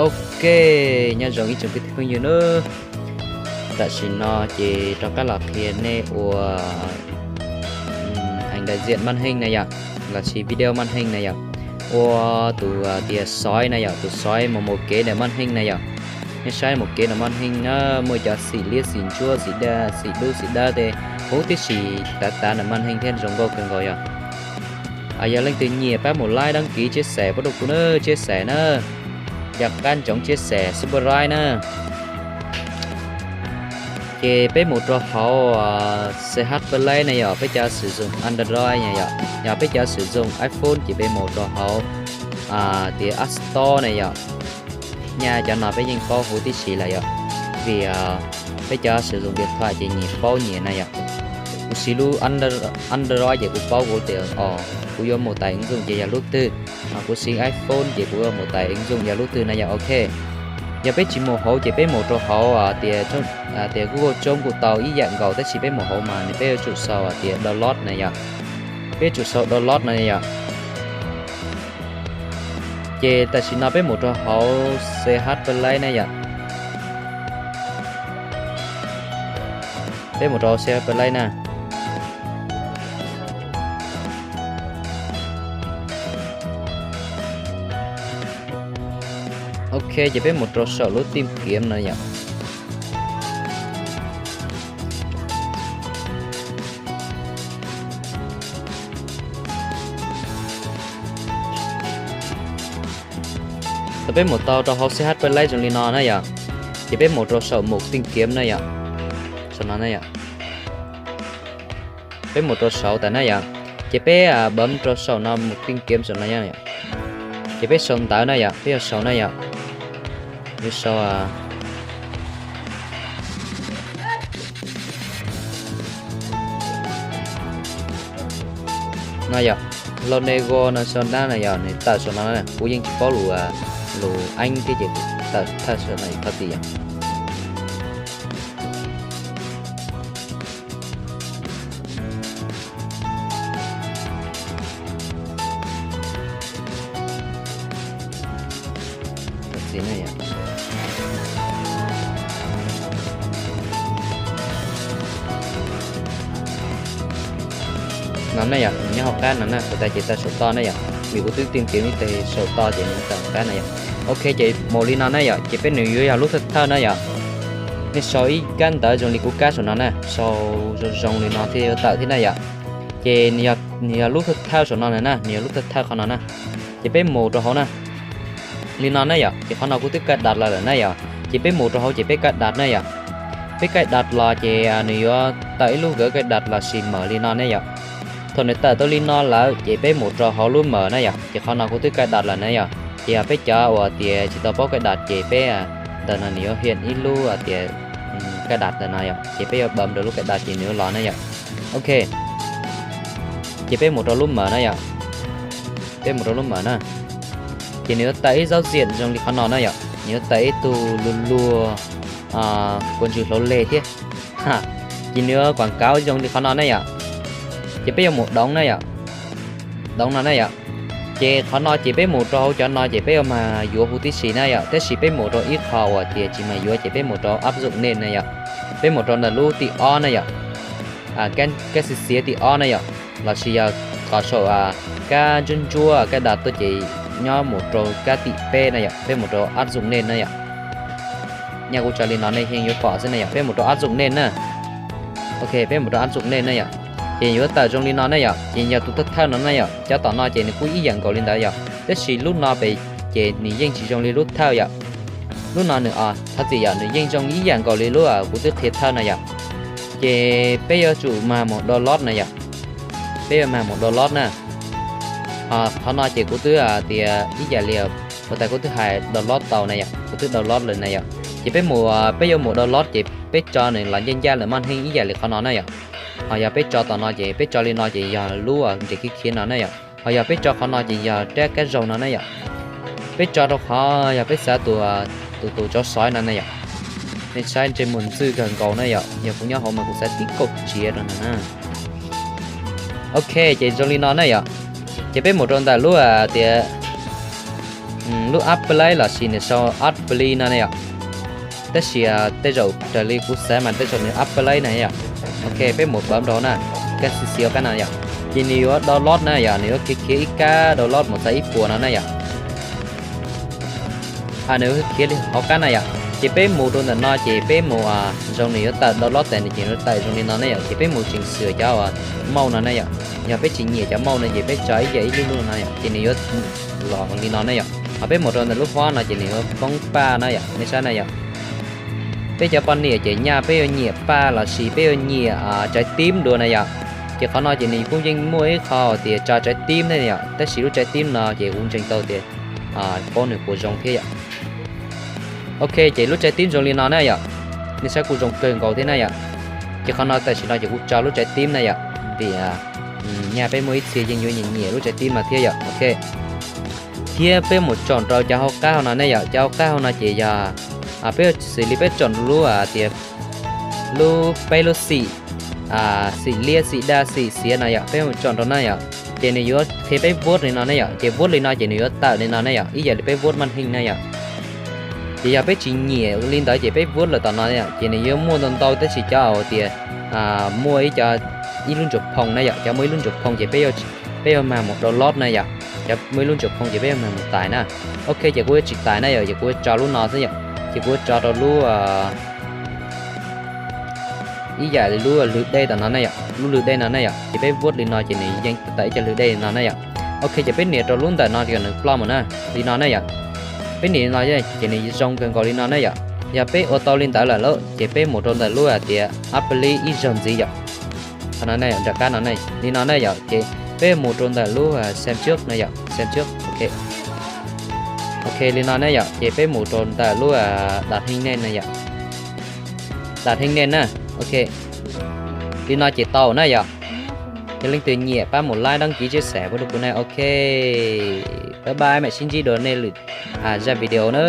Ok, nyob zoo ib tsoom kwv tij phooj ywg nawb. Tam sim no ces rov qab los qhia nej ua, mm, ảnh đại diện màn hình na yom, los sis video màn hình na yom, ua tus, ah, tias sói na yom, tus sói mus mus kev ntawm màn hình na yom. Nej saib mus kev ntawm màn hình na, muaj cov xim liab xim ntsuab xim da xim dub xim dawb tej huv tib si, tav tav ntawm màn hình thiab zoo nkauj kawg nkaus yom. Yog leej twg nyiam pab mus like đăng ký chia sẻ pub rau kuv na, chia sẻ na, yog qab ntsoov chia sẻ subscribe na. Ces peb mus rau hauv CH Play na yom, peb cov sử dụng Android na yom, yog peb cov sử dụng iPhone ces peb mus rau hauv tias App Store na yom. Nyaj cov no peb yeej paub huv tib si lawm yom, vim peb cov sử dụng điện thoại ces nyias paub nyias na yom. Kuv siv lub Android ces kuv paub kuv tias os kuv yuav mus tải ứng dụng ces yog lub twg, kuv siv iPhone ces kuv yuav mus tải ứng dụng yog lub twg na yom. Ok, yog peb tsis mus hauv ces peb mus rau hauv tias Google Chrome kuj tau ib yam nkaus, tab sis peb mus hauv mas nws peb yuav tsum sau tias download na yom. Peb yuav tsum sau download na yom. Ces tam sim no peb mus rau hauv CH Play na yom. Peb mus rau CH Play na. Ok, ces peb mus rau saum lub tìm kiếm no yom. Thaum peb mus tau rau hauv CH Play zoo li no na yom, ces peb mus rau saum mục tìm kiếm na yom. Saum no na yom. Peb mus rau saum tas na yom, ces peb bấm rau saum no mục tìm kiếm saum no yom. Ces peb sau ntawv na yom, peb yuav sau na yom. Yuav sau no yom, Lonego no sau na yom, nws tawm saum no, kuv yeej tsis paub lus, lus Anh thiab ces kuv tawm thawj saum no thov txim yom. No ne yom, nyob hauv qab no na, kuv tas ces tawm saum toj na yom, vim kuv twb tìm kiếm ib teg saum toj ces nws tawm hauv qab na yom. Ok, ces mus li no na yom, ces peb nws yuav yog lub thawj thawj na yom. Nej sau ib kab ntawv zoo li kuv kab saum no na, sau zoo zoo li no thiaj yuav tawm thiab na yom. Ces nws yog lub thawj thawj saum no na, nws yog lub thawj thawj qhov no na. Ces peb mus rau hauv na. Li no ne yom, ces qhov no kuv twb cài đặt los lawm na yom. Ces peb mus rau hauv ces peb cài đặt ne yom. Peb cài đặt los ces nws yuav tawm ib lub gov cài đặt lossis mở li no ne yom. Thaum nws tawm tau li no lawm ces peb mus rau hauv lub mở na yom. Ces qhov no kuv twb cài đặt lawm na yom. Ces yog peb cov uas tias tsis tau paub cài đặt ces peb ntawm no nws yuav hiện ib lub tias cài đặt ntawm no yom. Ces peb yuav bấm rau lub cài đặt ces nws yuav los na yom. Ok. Ces peb mus rau lub mở na yom. Peb mus rau lub mở na. Ces nws yuav tawm ib giao diện zoo li qhov no na yom. Nws yuav tawm ib tug luag luag, kuv ntsws hlau leg thiab. Ces nws yuav quảng cáo zoo li qhov no na yom. Ces peb yuav mus đóng na yom. Đóng no na yom. Ces qhov no ces peb mus rau hauv cov no ces peb yuav mag yuav huv tib si na yom, tab sis peb mus rau ib qho uas tias tsis mag yuav ces peb mus rau áp dụng nền na yom. Peb mus rau ntawm lub tim ob na yom. Kab xiav xiav tim ob na yom, lossis yog qhov saum kab ntsuab ntsuab cài đặt tuaj ces nyob mus rau kab tim peb na yom, peb mus rau áp dụng nền na yom. Nyaj kuv tso li no nej yeej yuav pom xwb na yom, peb mus rau áp dụng nền na. Ok, peb mus rau áp dụng nền na yom. Ces yuav tawm zoo li no na yom, ces yog tus thawj thawj no na yom, cov tom no ces nws kuj ib yam nkaus li ntawd yom, tab sis lub no pem ces nws yeej tsis zoo li lub thawj yom. Lub no nws, thov txim yom, nws yeej zoo ib yam nkaus li lub kuv twb qhia thawj no yom. Ces peb yuav tsum mag mus download na yom. Peb yuav mag mus download na. Qhov no ces kuv twb tias ib yam li uas tas kuv twb hais download tau na yom, kuv twb download lawm na yom. Ces peb mus, peb yuav mus download ces peb tso nws los ncaj ncaj lawm maj heej ib yam li qhov no na yom. Ho yog peb tso tom no ces peb tso li no ces yog lub nres khiav khiav no na yom. Ho yog peb tso qhov no ces yog rab kab zaug no na yom. Peb tso rau qhov yog peb xav tus, tus tus tsov sói no na yom. Nej saib ntsej muag ntxwj kawg nkaus na yom, yog kuv nyob hauv mas kuv xav tib kaum tsiav rau no na. Ok, ces zoo li no na yom. Ces peb mus rau ntawm lub tias lub app Play los sis nws sau app Play no ne yom. Tab sis tej zaum raws li kuv xav mas tej zaum nws app Play na yom. Ok, peb mus pab rau na, kab xi xi kab na yom. Ces nws yuav download na yom, nws yuav khiav khiav ib kab download mus txog ib puas no na yom. Nws khiav li hauv qab na yom. Ces peb mus rau ntawm no ces peb mus, zoo nws yuav tawm download tas ces nws tawm zoo li no ne yom. Ces peb mus tseem xwm cov mauj no ne yom. Yog peb tsis nyiam cov mauj no ces peb tso ib yam ib lub lub no yom, ces nws yuav los li no ne yom. Ho peb mus rau ntawm lub huab no ces nws yuav poob paj na yom, nej saib na yom. Peb cov poj niam ces nyaj peb yuav nyiam paj los sis peb yuav nyiam tsav tib dua na yom. Ces qhov no ces nws kuj yeej muaj ib qho tias tso tsav tib ne yom, tab sis lub tsav tib no ces kuv ntseeg tau tias paub nws puas zoo thiab yom. Ok, ces lub tsav tib zoo li no na yom. Nej saib kuj zoo kawg nkaus thiab na yom. Ces qhov no tam sim no ces kuv tso lub tsav tib na yom, vim nyaj peb muaj ib txhia yeej yuav nyiam nyiam lub tsav tib no thiab yom. Ok, thiab peb mus tsom rau cov hauv qab hauv no ne yom. Cov hauv qab hauv no ces yog peb xws li peb tsom rau lub tias lub peb lub xim, xim liab xim daj xim xiav no yom, peb mus tsom rau na yom. Ces nws yuav qhia peb vuab li no ne yom, ces vuab li no ces nws yuav tawm li no ne yom, ib yam li peb vuab maj heej na yom. Ces yog peb tsis nyiam li ntawd ces peb vuab lawm tom no yom, ces nws yuav muaj ntau ntau tab sis cov uas tias muaj ib co, ib lub ntsuas phoo na yom, cov muaj ib lub ntsuas phoo ces peb yuav mag mus download na yom, cov muaj ib lub ntsuas phoo ces peb yuav mag mus tais na. Ok, ces kuv yuav tsis tais na yom, ces kuv yuav tso lub no xwb yom, ces kuv yuav tso rau lub ib yam li lub lwg dej tom no na yom, lub lwg dej no na yom, ces peb vuab li no ces nws yeej tawm ib co lwg dej li no na yom. Ok, ces peb nias rau lub ntawm no kom nws ploj mus na, li no na yom. Peb nias li no ces nws zoo kawg nkaus li no na yom. Yog peb ua tau li ntawd lawm lauj ces peb mus rau ntawm lub hais tias app Play ib zaug ntxiv yom. Qhov no na yom, nram qab no na, li no na yom, ces peb mus rau ntawm lub xem trước no yom, xem trước, ok. Ok, li no na yom, ces peb mus rau ntawm lub đặt hình nền no yom, đặt hình nền na, ok. Li no ces tau na yom. Yog leej twg nyiam pab mus like, đăng ký, chia sẻ pub rau kuv na, ok. Bye bye, mam sib ntsib dua nej lwm zaj video na.